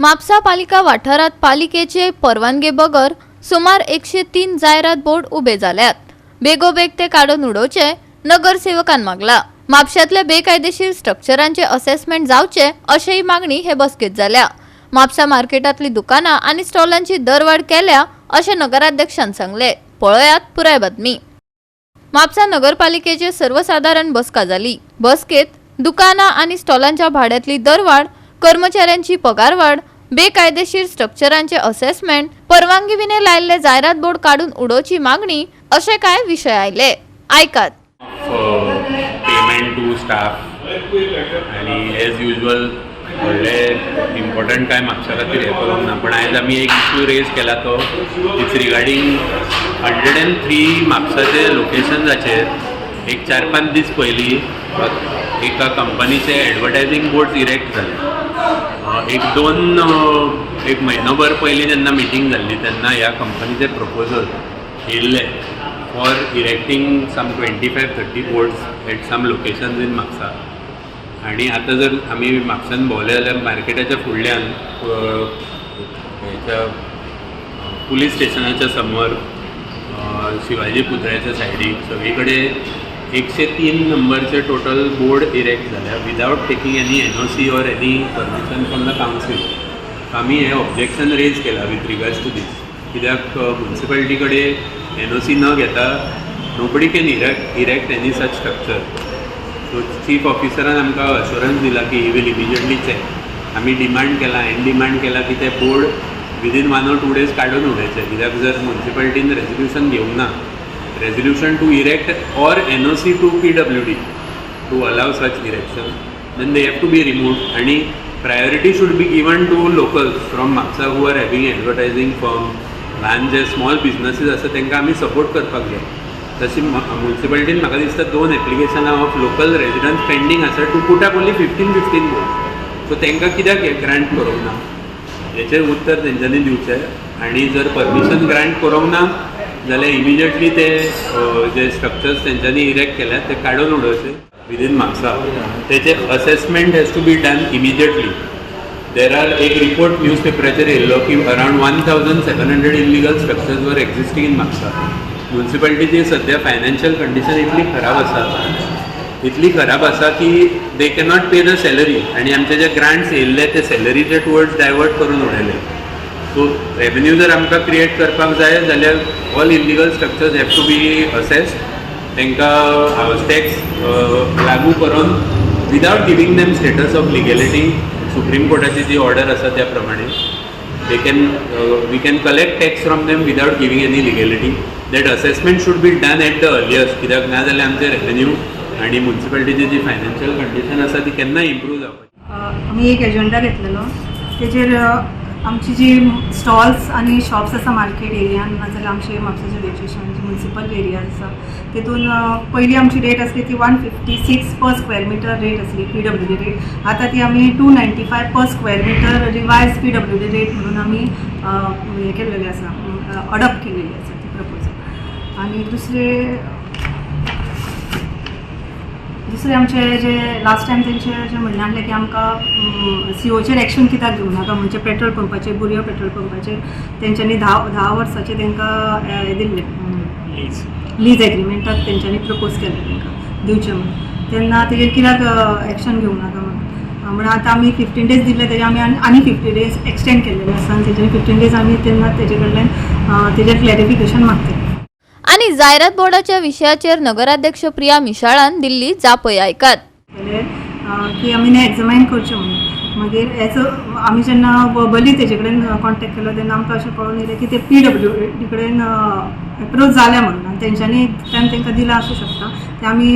म्हापसा पालिका वाठारात पालिकेचे परवानगे बगर सुमार 103 जायरात बोर्ड उबे जाल्यात. बेगोबेग ते काडून उडोवचे नगरसेवकान मागला. म्हापशातल्या बेकायदेशीर स्ट्रक्चरांचे असेसमेंट जावचे अशेंय मागणी हे बसकेत जाल्या. म्हापसा मार्केटातली दुकानां आनी स्टॉलांची दरवाड केल्या अशें नगराध्यक्षान सांगले. पळयात पुराय बातमी. म्हापसा नगरपालिकेचे सर्वसाधारण बसका जाली. बसकेत दुकानां आनी स्टॉलांच्या भाड्यातली दरवाड, कर्मचाऱ्यांची पगारवाड, बेकायदेशीर स्ट्रक्चरांचे असेसमेंट, परवानगी विणे लायल्ले जायरात बोर्ड काडून उडोवची मागणी असे काय विशय आयले. आयकात. पेमेंट टू स्टाफ आणि एज युजल व्हडले इम्पॉर्टंट काय म्हापसा खातीर हें करूंक ना, पूण आयज आमी एक इशू रेज केला तो it's regarding 103 म्हापसाचे लोकेशन्साचेर एक 4-5 दीस पयलीं एका कंपनीचे एडवर्टायजींग बोर्ड्स इरेक्ट जाले. एक दोन एक म्हयनोभर पयलीं जेन्ना मिटींग जाल्ली तेन्ना ह्या कंपनीचे प्रपोजल येयल्ले for erecting some 25-30 boards at some locations in Mapusa. आणि आतां जर आमी म्हापसान भोंवले जाल्यार मार्केटाच्या फुडल्यान हेच्या पुलीस स्टेशनाच्या समोर, शिवाजी पुतळ्याच्या सायडीक सगळी कडेन 103 नंबरचे टोटल बोर्ड इरेक्ट जाल्या without taking any NOC or any permission from the council. आमी हें ऑब्जेक्शन रेज केलां विथ रिगार्ड्स टू दीस, कित्याक म्युन्सिपालिटी कडेन एनओसी न घेता nobody can erect any such structure. So chief ऑफिसरान आमकां अश्योरन्स दिला की he will immediately check. आमी डिमांड केला आनी डिमांड केला की ते board within 1 or 2 days काडून उडयचे, कित्याक जर म्युन्सिपालिटीन रेजोल्युशन घेवंक ना, resolution to erect or NOC to PWD to allow such erection, then they have to be removed. आणि priority should be given to locals from Mapusa who are having advertising firm. ल्हान जे small businesses आसा तांकां आमी support करपाक जाय. तशी म्युन्सिपालिटीन म्हाका दिसता दोन एप्लिकेशनां ऑफ लोकल रेजिडंट्स पेंडींग आसा to put up only 15-15 board. So तांकां कित्याक हें ग्रांट करूंक ना हेचें उत्तर तेंच्यांनी दिवचें आनी जर परमिशन ग्रांट करूंक ना जाल्यार इमिजिएटली ते जे स्ट्रक्चर्स तेंच्यांनी इरेक्ट केल्यात ते काडून उडोवचे विदीन म्हापसा. तेचे assessment has to be done immediately. There are एक रिपोर्ट न्यूज पेपराचेर येयल्लो की around 1700 illegal structures were existing in Mapusa. म्युन्सिपालिटीची सद्या फायनान्शियल कंडिशन इतली खराब आसा, इतली खराब आसा की they cannot pay the salary. आनी आमचे जे ग्रांट्स येयल्ले ते सॅलरीचे टुवर्ड्स डायवर्ट करून उडयले. सो रेवेन्यू जर आमकां क्रिएट करपाक जाय जाल्यार all illegal structures have to be assessed. तांकां हावस टॅक्स लागू करून without giving them status of legality, supreme कोर्टाची जी ऑर्डर आसा त्या प्रमाणे they can we can collect tax from them without giving any legality. That assessment should be done at the earliest, कित्याक ना जाल्यार आमचे रेवेन्यू आनी म्युन्सिपालिटीची जी फायनान्शियल कंडिशन आसा ती केन्ना इम्प्रूव जावपाची. आमी एक एजंडा घेतलेलो. तेजेर आमची जी स्टॉल्स आनी शॉप्स आसा मार्केट एरियान, नाजाल्यार आमचे म्हापसाचे रेजिस्ट्रेशन म्युन्सिपल एरिया आसा, तितून पयलीं आमची रेट आसली ती 156 per square meter rate आसली, पीडब्ल्यूडी रेट. आतां ती आमी 295 per square meter revise PWD rate म्हणून आमी हें केल्लेलें आसा, अडॉप्ट केलेली आसा ती प्रपोजल. आनी दुसरें दुसरें आमचे जे लास्ट टायम तेंचे अशें म्हणणें आहलें की आमकां सीओचेर एक्शन कित्याक घेवं नाका, म्हणजे पेट्रोल पंपाचेर, बुरयो पेट्रोल पंपाचेर तेंच्यांनी 10 10 वर्साचे तांकां हें दिल्लें, लीज एग्रीमेंटाक तेंच्यांनी प्रपोज केल्लें तांकां दिवचें म्हणून. तेन्ना तेजेर कित्याक एक्शन घेवं नाका म्हणून. म्हणून आतां आमी 15 डेज दिल्ले, तेजे आमी आनी 50 डेज एक्सटेंड केल्लेले आसा आनी तेजे 15 डेज आमी तेन्ना तेजे कडल्यान तेजेर क्लॅरिफिकेशन मागतले. आनी जायरात बोर्डाच्या विशयाचेर नगराध्यक्ष प्रिया मिशाळान दिल्ली जापय आयकात. केले की आमी हें एग्जामायन करचें म्हणून. मागीर एज आमी जेन्ना वर्बली तेजे कडेन कॉन्टेक्ट केलो तेन्ना आमकां अशें कळून येयलें की ते पीडब्ल्यूडी कडेन एप्रोच जाल्या म्हणून आनी तेंच्यांनी एक टायम तांकां दिला आसूं शकता. ते आमी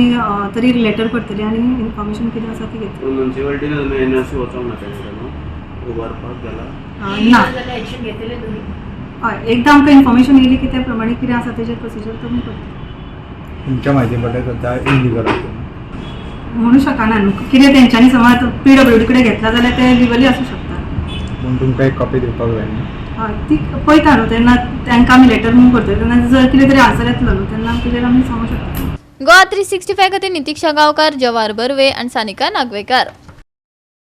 तरी लेटर करतली आनी इन्फॉर्मेशन कितें आसा ती घेतली. पूण म्युन्सिपालिटीन अजून एनओसी वचोंक ना तेंचे न्हू उबारपाक गेला? ना. जाल्यार एक्शन घेतले तुमी? हय, एकदां आमकां इन्फॉर्मेशन येयली की त्या प्रमाणे कितें आसा तेजेर प्रोसिजर तुमी करतले. तुमच्या म्हायती पडल्यार सद्या इलिगल आसा? म्हणू शकना न्हू कितें. तेंच्यांनी समज पीडब्ल्यूडी कडेन घेतला जाल्यार ते लिगली आसूं शकता. पूण तुमकां एक कॉपी दिवपाक जाय न्ही? हय, ती पळयता न्हू. तेन्ना तांकां आमी लेटर मूव करतले, तेन्ना जर कितें तरी आन्सर येतलो न्हू, तेन्ना तेजेर आमी सांगूंक शकता. गोवा 365 खातीर नितीक्षा गांवकार, जवाहर बर्वे आनी सानिका नागवेकार.